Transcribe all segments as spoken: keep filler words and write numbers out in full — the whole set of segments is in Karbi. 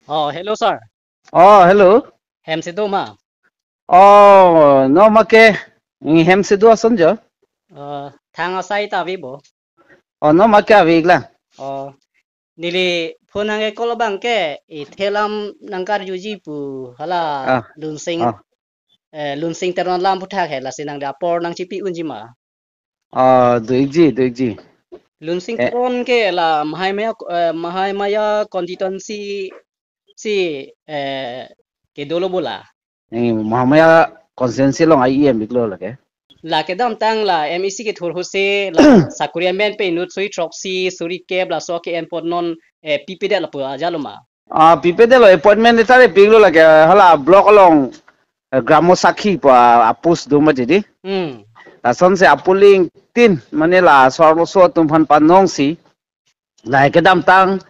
Oh, hello sir. Oh, hello. Hem si do ma? Oh, no make. Ngi hem si do ason jo. Uh, thang asai ta ave bo. Oh, no make ave iklang. Oh, neli phone hang ke call abang ke, i thelam nangkarjuji pu hala Ah, Lunsing, ah. eh, Lunsing Teron alam aphuthak he, lasi nangli apor nangchipi unji ma? Ah, doji, doji. Lunsing Eh. Teron ke la Mahamaya, eh, Mahamaya constituency si, eh, kedolo bola. Eh, Mahamaya constituency along I E M iklo lake. La kedamtang la M A C kethur ahut si la sakuri amen pe inut suri throksi, suri kep laso ke-enpon non, eh, pipedet lapu ajalo ma? Ah, pipedet lo, appointment letter epiklo lake, hala block along, eh, Gramo Sakhi pu a, a post do ma jidi. Hmm. Lason si a polling tin, mane la so-arloso atum aphan panong si. La kedamtang,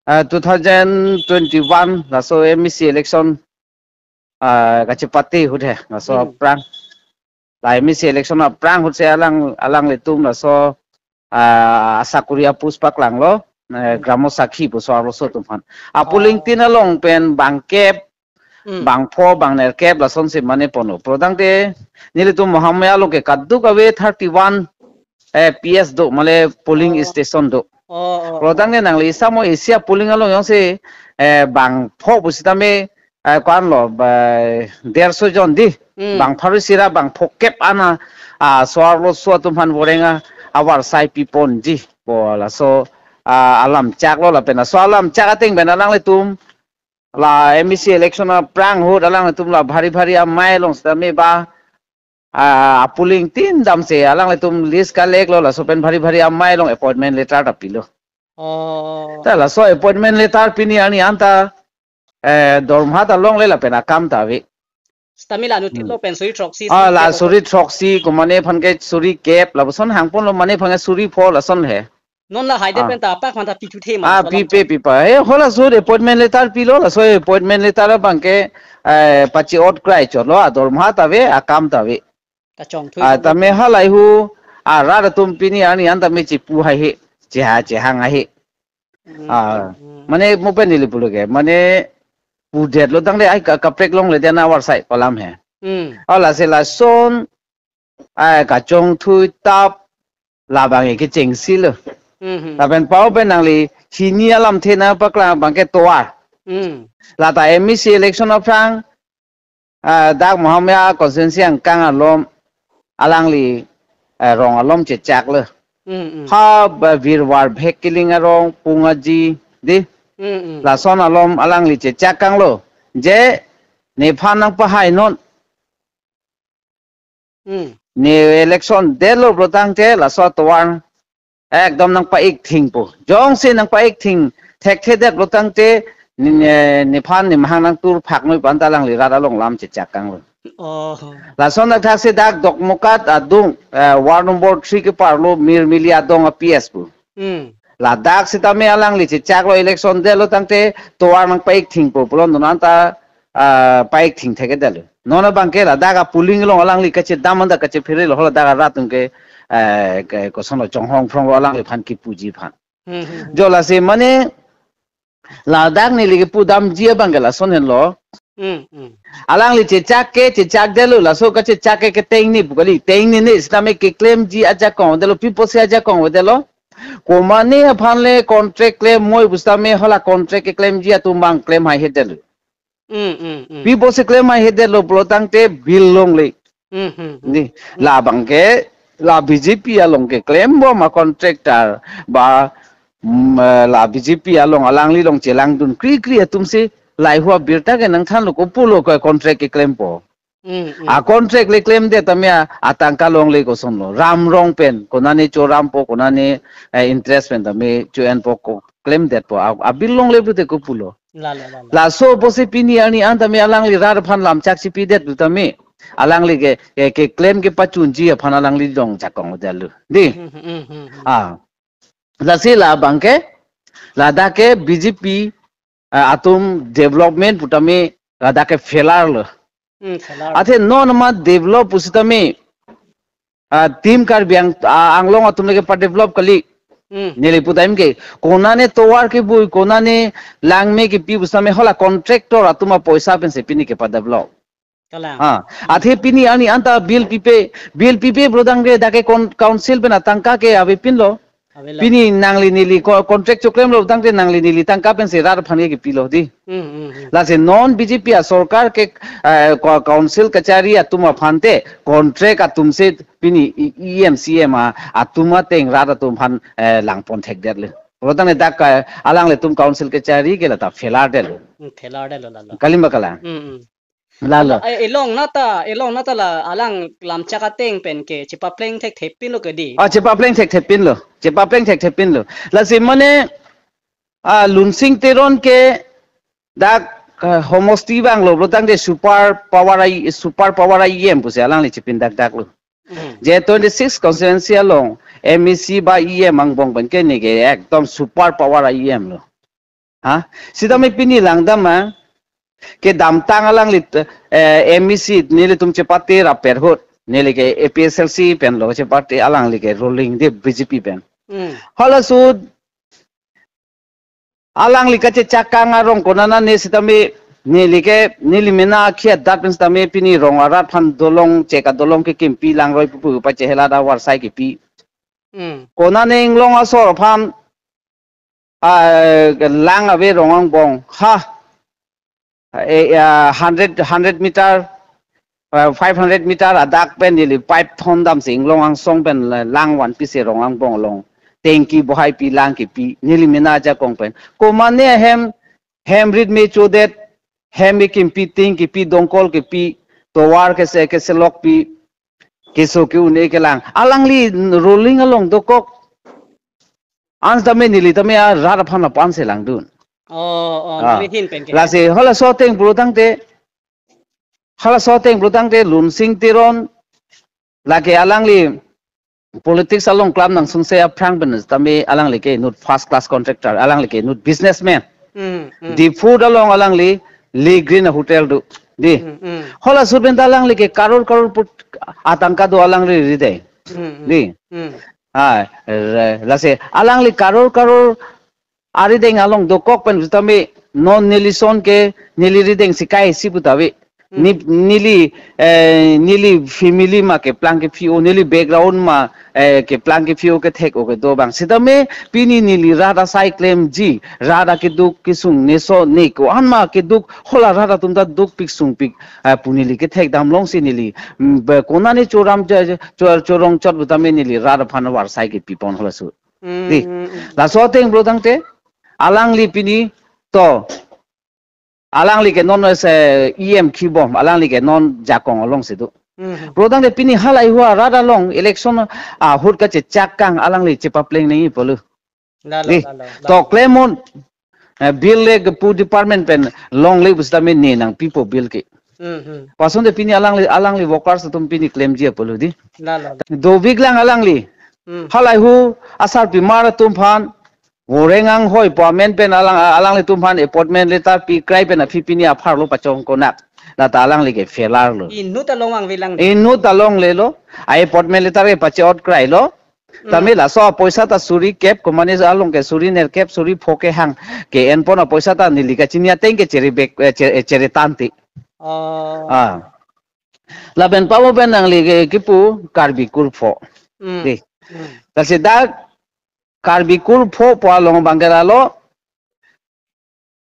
eh, two thousand twenty-one, laso M A C election, ah, kachepate ahut he, laso Hmm. aphrang. La M A C election aphrang ahut si alang, alanglitum laso, ah, sakuri a post paklanglo, eh, Hmm. Gramo Sakhi pu so-arloso atum aphan. A polling Oh. tin along pen bangkep, Hmm. bangpho, bangnerkep lason si mane ponlo. Pura tangte nelitum Mahamaya along ke kadokave thirty-one, eh, P S do, mane polling Oh. station do. Oh, oh, Pura oh. tangte nangli samo isi a polling along jongsi, eh, bangpho pusitame, eh, ko-an lo, ba, derso jon di. Hmm. Bang pharo isi ra bangpho kep an a, ah, so-arloso atum aphan voreng a, avarsai piponji pu laso, ah, alam chaklo lapen laso alam chak ateng pen alanglitum la M A C election aphrang ahut alanglitum la bhari bhari amei along sitame ba, ah, a polling tin damsi alanglitum list collect lo, laso pen bhari bhari amei along appointment letter ta pilo. Oh. Ta laso appointment letter pini arni anta, eh, dorma ta longle lapen akam ta ave. Sitame la nu Hmm. titlo pen suri throksi, Ah, suri la kep suri throksi, ko mane aphan ke suri kep, lapuson hangponlo, mane aphan ke suri pho lason he. Non la haide Ah. pen ta apak aphan ta pithu the ma, Ah, laso pi alam pe chot. Pi pa. Eh, halaso appointment letter pilo, laso appointment letter abang ke, eh, pachi-ot krai chotlo, adorma ta ave, akam ta ave. Kachongthui Ah, chot tame lo. Halai hu, ah, rat atum pini arni anta me chipu haihe, cheha chehang haihe. Hmm, Ah, hmm, hmm. Mane mo pen neli pulo ke, mane pudetlo tangte ai ka, kaprek longle den avarsai pu alam he. Hmm. Oh, lasi lason, ai kachongthui tap, labang ke chengsi lo. Hmm, hmm. Lapen pao pen nangli hini alamthe nangpaklang abang ke tovar. Hmm. Lata M A C election aphrang, ah, dak Mahamaya constituency angkang alom alangli, eh, rong alom chechaklo. Hmm, hmm. Ha ba Birwar Bhek Killing arong Pungaji di. Hmm, hmm. Lason alom alangli chechak kanglo. Je nephan nangpahai non. Hmm. Ne election detlo pura tangte laso atovar ekdom nangpa-ik thing pu. Jongsi nangpa-ik thing thekthedet pura tangte ne, ne, nephan nemahang nangtur phak noi pu anta alangli rat along lam chechak kanglo. Oh. Lason dak thaksi dak Dokmoka adung, eh, ward number three keparlo Mirmili adong a P S pu. Hmm. Ladak sitame alangli chechaklo election detlo tangte tovar nangpa-ik thing pu pulo non anta, ah, pa-ik thing thekthedetlo. Non abang ke ladak a polling along alangli kachedam anta kachephere lo, haladak arat atum ke, eh, ke kosonlo chonghong phrong lo alangliphan kipuji aphan. Hmm, hmm, hmm. Jo lasi mane ladak neli kepudamji abang ke lason henlo. Hmm, hmm. Alangli chechak ke chechakdetlo, laso kachechak ke keteng ni pu kali, teng ni ni sitame keklemji ajakong detlo, pi apotsi ajakong detlo. Ko mane aphan le contract klem moi pusitame hala contract keklemji atum abang klem haihedetlo. Hmm, hmm, hmm. Pi apotsi klem haihedetlo pulotangte bill longle. Hmm, hmm, hmm. Ni, hmm, labang ke, la B J P along keklem bom a contractor ba, mm, eh, la B J P along alangli along chelangdun krikri atumsi lahai hu abirta ke nangthanlo, kopulo ke contract keklempo. Hmm, hmm. A contract le klemdet tame a, atangka longle kosonlo. Ram rong pen, konane chorampo, konane, eh, interest pen tame cho-enpo ko klemdetpo. A, a bill longle pute kopulo. La, la, la, la. Laso apotsi pini arni an tame alangli rat aphan lamchak chipidet pu tame. Alangli ke, ke, keklem kepachunji aphan alangli dong jakong detlo. Di. Hmm, hmm, hmm, hmm, hmm. Ah. Lasi labang ke, ladak ke B J P, ah, atum development pu tame ladak ke failure lo. Hmm, failure. Athe non ma develop pusitame, ah, Team Karbi Ang-, ah, Anglong atum lake pa develop kali. Hmm. Neli pu time ke, konane tovar kebui, konane langme kepi pusitame hala contractor atum apoisa pensi pini kepadevelop. Kalang. Ha, athe pini arni anta bill pipe, bill pipe pulotangte dak ke kon-, council pen atangka ke avepinlo. Avelo. Pini nangli neli ko-, contract choklemlo tangte nangli neli tangka pensi rat aphan ke kepilo di. Hmm, hmm, hmm. Lasi non B J P asorkar ke, eh, ko-, council kachari atum aphante contract atumsi pini E-, E M, C M a, atum ateng rat atum aphan, eh, langpon thekdetlo. Pulotangte dak, eh, alanglitum council kachari ke lata failure detlo. Hmm, failure detlo lalo. Kalima kalang. Hmm, hmm. Lalo. Eh, elong nata, elong nata la alang lamchak ateng pen ke chepapleng thekthepinlo ke di. Ah, chepapleng thekthepinlo. Chepapleng thekthepinlo. Lasi mane, ah, Lunsing Teron ke dak, ah, homosti abang lo, pulotangte super power ai, super power ai E M pusi alangli chepin dakdaklo. Hmm. Je twenty-six constituency along M A C ba E M angbong pen ke neke ekdom super power ai E M lo. Ha? Sitame pini langdam ma, kedamtang alangli, eh, M A C nelitum chepate rapet ahut, neli ke A P H L C penlo chepate alangli ke ruling di B J P pen. Hmm. Halaso alangli kachechak kang arong konane sitame neli ke, neli mena akhei adat pen sitame pini rong arat aphan dolong, chek adolong ke kimpi langroi pupu pachehela da varsai kipi. Hmm. Konane inglong asor aphan, ah, lang ave rong angbong. Ha. Eh, ah, hundred, hundred meter, ah, five hundred meter adak pen neli pipe thondamsi inglong angsong pen la-, lang vanpisi rong angbong along. Tanki bohaipi lang kipi. Neli mena ajakong pen. Komane hem, hem rit me chodet, hem kimpi, tanki pi, dongkol kipi, tovar kese, keselokpi, keso ke-un-e kelang. Alangli ruling along dokok. An tame neli tame arat aphan apansi langdun. Oh, oh, ah, neli ahin pen ke. Lasi halaso ateng pulotangte, halaso ateng pulotangte Lunsing Teron, lake alangli politics along klam nangsungse aphrang pen tame alangli ke inut first class contractor, alangli ke inut businessman. Hmm, hmm. Diphu along alangli Lee Green Hotel do. Di. Hmm, hmm. Halaso pen ta alangli ke karor karor put atangka do alangli rideng. Hmm, hmm. Di. Hmm. Ah, re-, lasi alangli karor karor arideng along dokok pen sitame non neli son ke neli rideng sikai si putave. Hmm. Ni-, neli, eh, neli family ma keplang kephi-o, neli background ma, eh, keplang kephi-o kethek-o kedo abang. Sitame pini neli rat asai klemji, rat akeduk kesung neso ne ko-an ma keduk hala rat atum ta dukpik sungpik, eh, pu neli kethekdam longsi neli, mm, be konane choram cho-, cho-, chorong chot putame neli rat aphan varsai kepipon halaso. Hmm, di. Hmm, hmm. Laso ateng pulotangte, alangli pini to, alangli ke non se E M kibom, alangli ke non jakong alongsi do. Hmm. Pulotangte pini halahei arat along election ahut kachechak kang alangli chepapleng nangji pulo. Lalo, di. Lalo, lalo. To klem un, eh, bill le kepu department pen longle pusitame ne nangpipo bill ke. Hmm, hmm. Pasonte pini alangli, alangli workers atum pini klemji pulo di. Lalo, lalo. Dovik lang alangli. Hmm. Halahei asarpimar atum aphan, voreng anghoi pu amen pen alang, alanglitum aphan appointment letter pikrai pen aphi pini apharlo pachong konak. Lata alangli ke failure lo. Inut along vangve lang. Inut along lelo. A appointment letter ke pache-ot krailo. Hmm. Tame laso apoisa ta suri kep, komane along ke suri nerkep, suri pho kehang ke-enpon apoisa ta neli kachini ateng ke chere bek, eh, che-, eh, chere tangte. Oh. Ah. Lapen pamo pen nangli ke kipu Karbi kurpho. Hmm. Di. Hmm. Lasi dak Karbi kurpho pu along abang ke lalo,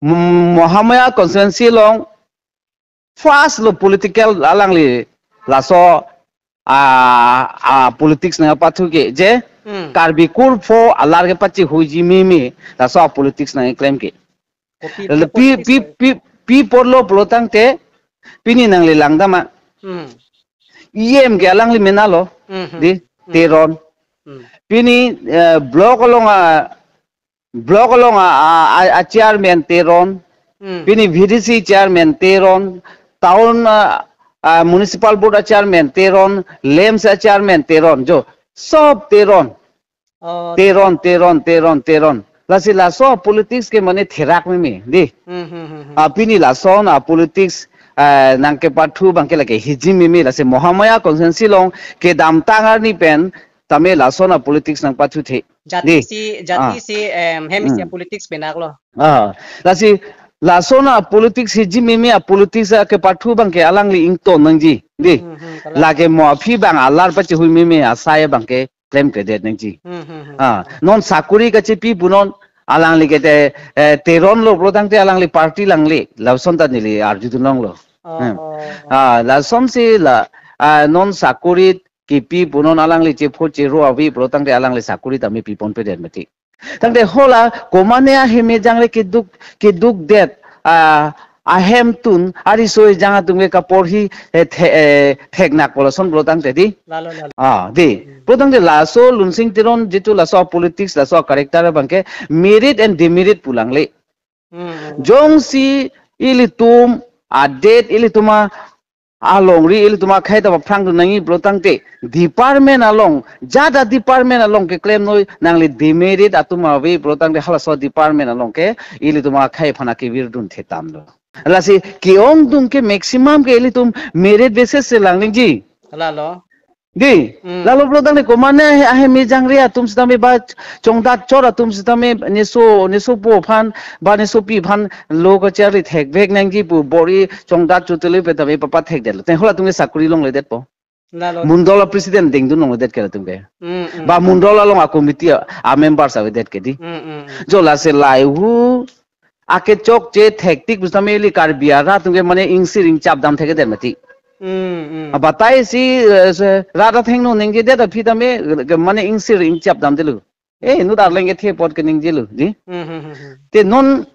mm, Mahamaya constituency along first lo political alangli laso a, a politics nangpathu ke je, hmm, Karbi kurpho alar kepachehuiji meme laso a politics nangklem ke. Kopi, lalu pi, kopi pi, pi, pi apotlo pulotangte pini nangli langdam ma. Hmm. E M ke alangli mena lo, hmm, hmm, di, hmm, Teron. Hmm. Pini, eh, block along a, block along a, a, a, a chairman Teron. Hmm. Pini V D C chairman Teron. Town, a, a, municipal board a chairman Teron. LAMPS a chairman Teron. Jo, sob Teron. Oh. Teron, Teron, Teron, Teron. Lasi laso politics ke mane therak meme, di. Hmm, hmm, hmm, hmm. Ah, pini lason a politics, ah, nangkepathu abang ke lake hiji meme, lasi Mahamaya constituency along kedamtang arni pen tame lason a-politics nangpathu the. Jati Di. si, jati Ah. si, em, hem isi Hmm. a-politics penaklo. Ah, lasi lason a-politics, hiji meme a-politics kepathu abangke alangli ington nangji. Di. Hmm, hmm, kalang. Lake mo aphi abang alar pachehui meme asai abangke klemkledet nangji. Hmm, hmm, hmm. Ah, non sakori kachepi punon alangli ke te, eh, Teron lo pulo tangte alangli party langle. Lason ta neli arjudun longlo. Oh, Hmm. oh, oh. Ah, lasonsi la, ah, non sakori kipi punon alangli chepho chero ave pulo tangte alangli sakori tame piponpedet mati. Tangte hala komane ahem ejangre keduk, kedukdet, ah, ahemtun ariso ejang atum ke kaporhi, eh, the-, eh, theknak pulo lason pulo tangte di. Lalo, lalo. Ah, di. Hmm. Pulo tangte laso Lunsing Teron jitu laso politics, laso character abangke merit and demerit pu langle. Hmm, hmm, hmm. Jongsi ilitum adet, ilitum a alongri, ilitum akhei ta aphrangdun nangji pulo tangte department along, jat a-department along keklem noi, nangli demerit atum ave pulo tangte halaso department along ke ilitum akhei aphan kevirdun thetamlo. Lasi ke-ongdung ke maximum ke ilitum merit basis si lang nangji. Lalo. Di, Hmm. lalo pulo tangte komane ahem ejangre atum sitame ba chongdat chor atum sitame neso, nesopo aphan, ba nesopi aphan lo kacharli thekvek nangji pu bor-i chongdat chotele pu tame papathekdetlo. Te hala atum ke sakori longledetpo. Lalo. Mondol a-president dengdun longledet ke atum ke. Hmm, hmm. Ba mondol along a-committee a, a-members avedet ke di. Hmm, hmm, hmm. Jo lasi lahei hu akechokche thektik pusitame ili Karbi arat atum ke mane ingsir ingchap dam thekedet mati. Hmm, hmm. Abatai si, eh, se, rat athengno ningjedet aphi tame, ke mane ingsir ingchap damdetlo. Eh, inut Arleng kethe apot ke ningjelo, di. Hmm, hmm, hmm, hmm. Te non,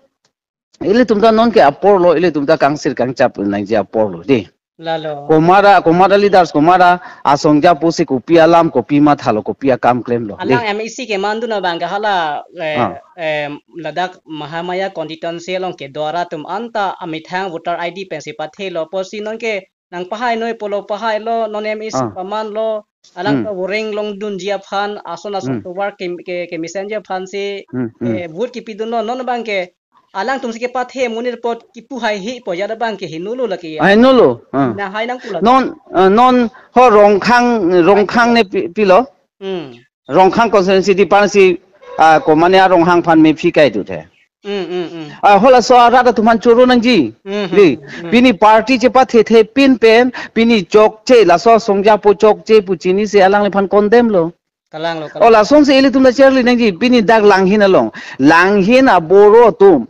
ilitum ta non ke aporlo, ilitum ta kangsir kangchap nangji aporlo, di. Lalo. Komat a, komat a-leaders, komat a asongja pusi kopi alam, kopi mathalo, kopi akam klemlo, di. Alang M A C kemandun abang ke hala, eh, Ah. em, ladak Mahamaya constituency along kedo arat atum anta amethang voter I D pensi pathelo. Pusi non ke nangpahai noi pulo pahailo, non M A C Ah. pamanlo, alang Hmm. ta voreng longdunji aphan, ason ason Hmm. tovar ke, ke, kemesenji aphansi, Hmm, hmm. eh, vote kipidunlo, non abang ke alangtum si kepathe monit apot kipu haihepo, jat abang ke henolo lake. Ai nolo. Ah. Nang hai nang pulo. Non, ah, non ho Rongkhang, Rongkhang ne pi-, pilo. Hmm. Rongkhang constituency di aphansi, ah, komane a-Rongkhang aphan mephi kaiduthe. Hmm, hmm, hmm. Ah, halaso arat atum aphan choro nangji. Hmm, hmm, Di, hmm, hmm. pini party chepathethe pin pen, pini chokche, laso asongja pu chokche pu chinisi alangliphan condemn lo. Kalanglo, O kalanglo. lasonsi ilitum ta charli nangji, pini dak Langhin along. Langhin a-Boro atum.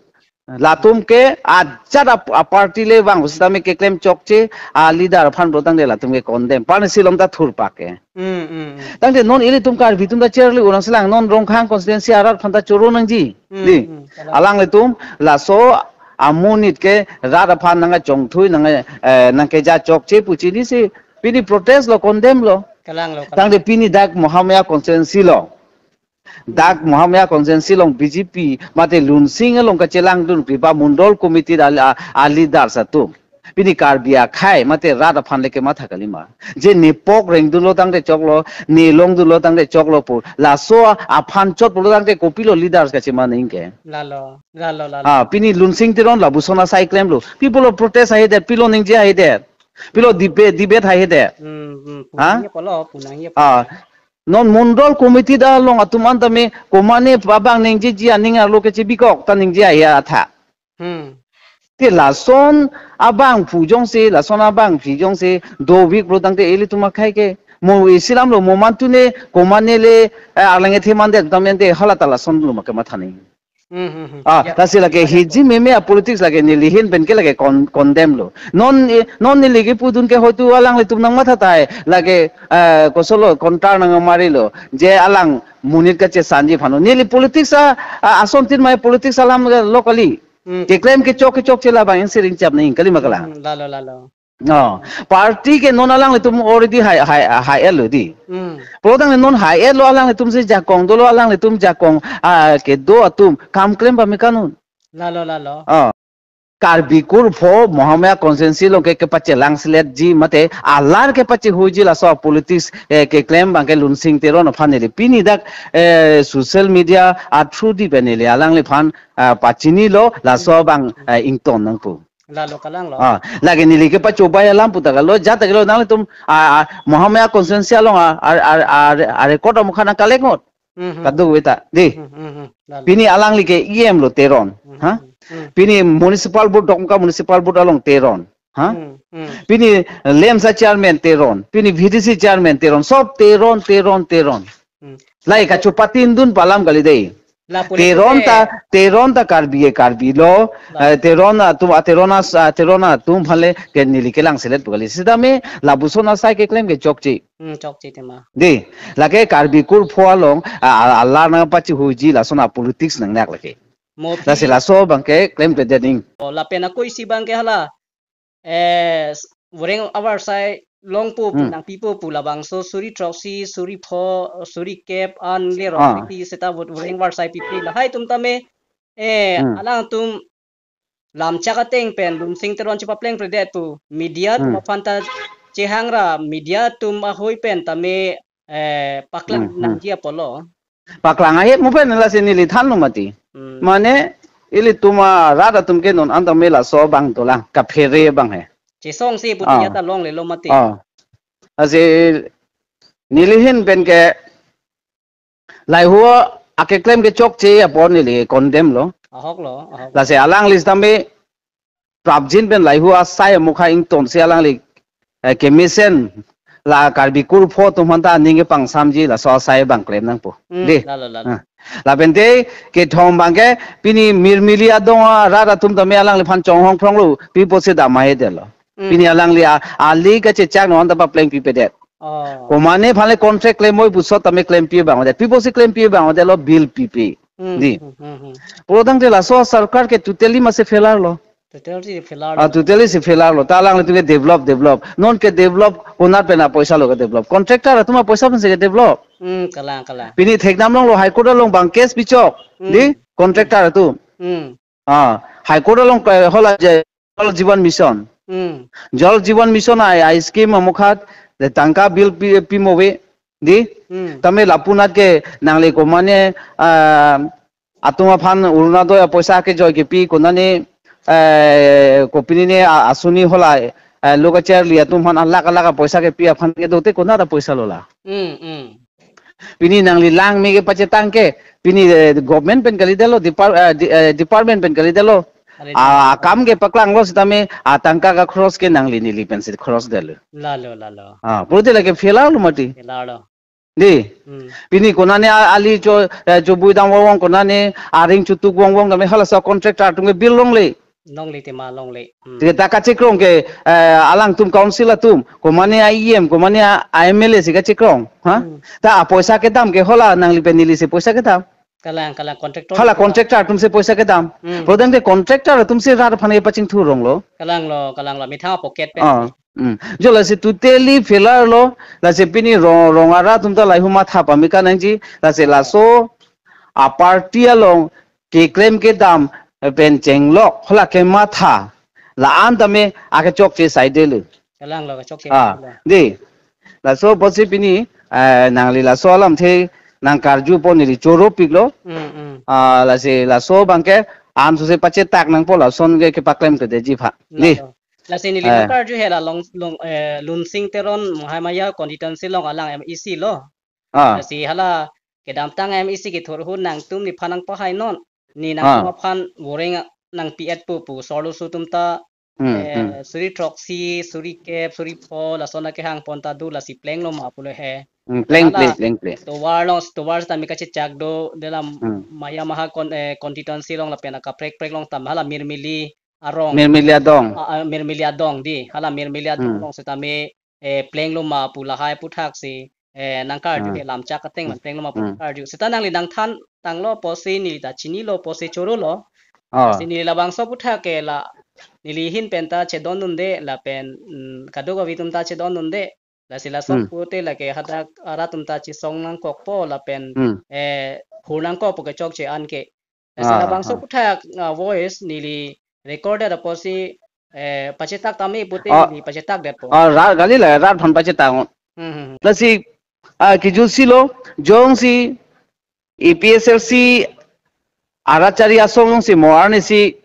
Latum ke ajat a, a-party le vang sitame keklem chokche, a-leader aphan pulo tangte latum ke condemn. Pani silom ta thurpak ke. Hmm, hmm, hmm. Tangte non ilitum Karbi atum ta charli unang selang non Rongkhang constituency arat aphan ta choro nangji. Hmm, Di. hmm, kalanglo. Alanglitum laso amonit ke rat aphan nangkachongthui nang, eh, nangkeja chokche pu chinisi pini protest lo, condemn lo. Kalanglo, kalanglo. Tangte pini dak Mahamaya constituency lo. Dak Mahamaya constituency along B J P, mate Lunsing along kachelangdun pi ba mondol committee a, a, a-leaders atum. Pini Karbi akhei, mate rat aphan le kematha kalima. Je nepok rengdunlo tangte choklo, ne longdunlo tangte choklo pu. Laso aphan chot pulo tangte kopilo leaders kachema ningke. Lalo, lalo, lalo. Ah, pini Lunsing Teron lapuson asai klemlo. Pi pulo protest ahedet, pilo ningje ahedet. Pilo debate, debate ahedet. Hmm, hmm. Ha? Punangji pulo, punangji pulo. Ah, non mondol committee along atum anta me komane abang ningjeji aning arlo kechebikok ta ningje ahi atha. Hmm. Te lason abangphu jongsi, lason abangpi jongsi dovik pulo tangte ilitum akhei ke mo isilam lo, mo mantu ne komane le, eh, Arleng kethe mandet tame te hala ta lason lo ma kematha nangji. Hmm, hmm, hmm. Ah, Ya. lasi lake hiji meme a-politics lake neli ahin pen ke lake con-, condemn lo. Non, eh, non neli kepudun ke hoitu alanglitum nangmatha tahai lake, eh, kosonlo contract nangmarilo. Je alang monit kachesanji aphan lo. Neli politics a, a, asontin mai politics alam lo kali. Hmm. Keklem kechok kechokche labang ingsir ingchap nangji kalima kalang. Hmm, lalo, lalo. Oh, party ke non alanglitum already hai, hai, hai-etlo di. Hmm. Pulo tangte non hai-etlo, alanglitumsi jakong dolo, alanglitum jakong, ah, kedo atum kam klem pame kanun. Lalo, lalo. Oh. Karbi kurpho Mahamaya constituency along ke kepachelangseletji mate alar kepachehuiji laso politics, eh, keklem abangke Lunsing Teron aphan neli pini dak, eh, social media a-through di pen neli alangliphan, ah, pachinilo laso abang, eh, ington nangpo. Lalo kalang lo. Ah, lake neli kepachobai alam pu ta kalo, jat ta kalo nanglitum, ah, ah, Mahamaya constituency along, ah, ah, ah, ah, ah, record amukha nang collect ngot. Hmm, hmm. Kadokave ta, di. Hmm, hmm, hmm. Lalo. Pini alangli ke E M lo Teron. Hmm, ha? Hmm, hmm. Pini municipal board, Dongkamukam municipal board along Teron. Ha? Hmm, hmm. Pini LAMPS a chairman Teron. Pini V D C chairman Teron. Sob Teron, Teron, Teron. Hmm. Lahai kachopatin dun pu alam kali dei. Lapu Teron lapu ta, te. Teron ta Karbi e Karbi lo. La. Eh, Teron atum, a Teron as, a Teron atum aphan le ke neli kelang selet pu kali. Sitame lapuson asai keklem ke chokche. Hmm, chokche tema. Di, lake Karbi kurpho along, a, a, alar nangpachihuji lason a politics nangnak lake. Mo pi. Lasi laso abang ke klemkledet ning. Oh, lapen ako isi abang ke hala. Eh, s-, voreng avarsai longpo pu, hmm, nangpipo pu labangso suri throksi, suri pho, suri kep an le rong, ah, piti seta vo-, voreng avarsai pipi lahai atum tame, eh, hmm, alangtum lamchak ateng pen Lunsing Teron chepaplengpredet pu media atum, hmm, aphan ta chehang ra media atum ahoi pen tame, eh, paklang, hmm, hmm, nangji apotlo. Paklang ahet mo pen lasi neli thanlo mati. Hmm. Mane ilitum arat atum ke non an tame laso abang dolang kaphere abang he. Chesong si puti, ah, ya ta longlelo mati. Ah. Lasi neli ahin pen ke lahai hu akeklem ke chokche apot neli condemn lo. Ahok lo, ahok. Lasi alangli sitame prapjin pen lahai hu asai amukha ingtonsi alangli, eh, kemesen la Karbi kurpho atum aphan ta aning kepangsamji laso asai abang klem nangpo. Hmm, di. Lalo, lalo. Ah. Lapen te kethom abang ke pini Mirmili adong arat atum tame alangliphan chonghong phronglo, pi apotsi dam ahedetlo. Hmm. Pini alangli a-, ali kachechak non ta papleng pipedet. Oh. Komane aphan le contract klem moi pu sot tame klempi abang avedet. Pi apotsi klempi abang avedetlo, bill pipe. Hmm, di. Hmm, hmm, hmm. Pulotangte laso sarkar ke totally masi failure lo. Totally failure lo. Ah, totally si failure lo. Ta alanglitum ke develop, develop. Non ke develop, konat pen apoisa lo ke develop. Contractor atum apoisa pensi ke develop. Hmm, kalang, kalang. Pini thekdam longlo High Court along abang case pichok. Hmm. Di, contractor atum. Hmm. Ah, High Court along ke hala je Jal Jeevan Mission. Hmm. Jal Jeevan Mission ai, ai scheme amukha de tangka bill pi, pimo ave. Di? Hmm. Tame lapunat ke nangli komane, ah, atum aphan Orunodoi apoisa kejoi kepi konane, eh, kopinine a-, asuni hala, eh, lo kacharli atum aphan alakh alakh apoisa kepi aphan kedo te konat apoisa lo la. Hmm, hmm. Pini nangli langme kepachetang ke, pini, eh, government pen kalidetlo, depar-, eh, di-, eh, department pen kalidetlo. Kalidetlo. Ah, akam kepaklanglo sitame, atangka ke-cross ke nangli neli pensi cross detlo. Lalo, lalo. Ah, pulote lake failure lo mati. Failure lo. Di. Hmm. Pini konane a-, ali cho, eh, chobui dam wong wong, konane aring chotuk wong wong tame halaso contractor atum ke bill longle. Longle tema longle. Hmm. Te ta kachekrong ke, eh, alangtum council atum, komane a E M, komane a, a M L A si kachekrong, ha? Hmm. Ta apoisa kedam ke hala nangli pen neli si poisa kedam. Kalang, kalang contractor. Hala contractor atum si poisa kedam. Hmm. Pulotangte contractor atum si rat aphan kepachingthur rong lo. Kalang lo, kalang lo. Methang pocket pen. Ah, hmm. Jo lasi totally failure lo, lasi pini rong, rong arat atum ta lahai hu matha pame kanangji, lasi laso a party along keklem kedam pen chenglok hala kematha la-an tame akechokche saidetlo. Kalang lo, kechokche. Ah, lo. Di. Laso apotsi pini, eh, nangli laso alamthe nangkarju apot neli choropiklo. Hmm, hmm. Ah, lasi laso abang ke an suse pachetak nangpo lason ke kepaklem kedetji aphan. Di. Lalo. Lasi neli, eh, nangkarju he la long, long, eh, Lunsing Teron Mahamaya constituency along alang M A C lo. Ah. Lasi hala kedamtang M A C kethur ahut nangtum nephan nangpahainon. Ne nangtum, ah, aphan voreng nangpi-etpo pu sorloso atum ta, hmm, eh, hmm, suri throksi, suri kep, suri pho, lason akehang pon ta do, lasi plenglo ma pulo he. Hmm, pleng, hala, pleng, pleng, pleng. Tovar along, tovar sitame kachechak do, de la, hmm, Maya Maha con-, eh, constituency along lapen akaprek prek along tame hala Mirmili arong. Mirmili adong. Ah, ah, Mirmili adong di. Hala Mirmili adong, hmm, along sitame, eh, plenglo ma pu lahai aputhak si, eh, nangkarju, hmm, he lamchak ateng, hmm, man plenglo ma pu, hmm, nangkarju. Seta nangli nangthan tanglo apotsi neli ta chinilo apotsi chorolo. Oh. Si neli labangso aputhak ke la neli ahin pen ta chedondunde lapen, mm, kadokave atum ta chedondunde. Lasi lason, hmm, pulote lake hadak arat atum ta chesong nangkokpo lapen, hmm, eh, phur nangkokpo kechokche an ke. Lasi, ah, labangso, ah, aputhak, ah, voice neli recorded apotsi, eh, pachetak tame pute, ah, neli pachetakdetpo. Ah, ra-, kali la rat aphan pachetak. Hmm, hmm, hmm. Lasi, ah, kijutsi lo, jongsi A P H L C arat chari asong jongsi mo arnisi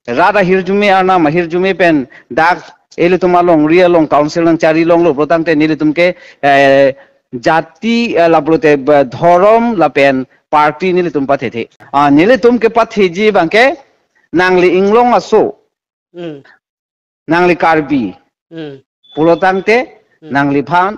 rat ahirjume, arnam ahirjume pen dak ilitum alongri along council nangchari longlo pulo tangte nelitum ke, eh, jati, eh, lapulote, eh, dhorom lapen party nelitum pathethe. Ah, nelitum kepatheji abangke nangli inglong aso, Hmm. nangli Karbi Hmm. pulo tangte Hmm. nangliphan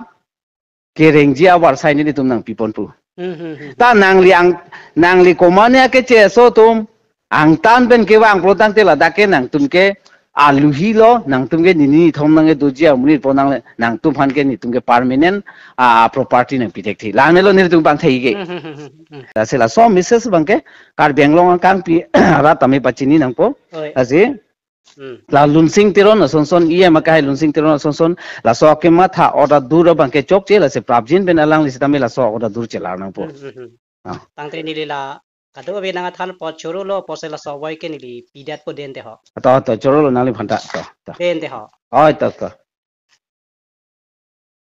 kerengji avarsai nelitum nangpiponpo. Hmm, hmm, hmm. Ta nangli ang, nangli komane akeche aso atum angtan pen kevang pulo tangte ladak ke nangtum ke aluhi lo, nangtum ke nini nithom nangkedoji amonit po nang, nangtumphan ke netum ke permanent, ah, property nangpithekthe. Langmelo nelitum abang thai ke. Hmm, hmm, hmm, hmm, hmm. Lasi laso message abangke Karbi Anglong akangpi rat tame pachini nangpo. Oi. Lasi Hmm. la Lunsing Teron asonson, E M akahai Lunsing Teron asonson, laso kematha order dur abangke chokche, lasi prapjin pen alangli sitame laso order dur chelar nangpo. Hmm, hmm, hmm. Ah. Tangte neli la kadokave nangthanpo, chorolo pusi laso voi ke neli pidatpo, dente ho. To, to, chorolo nangliphan ta, to, to. Dente ho. Oi, to, to.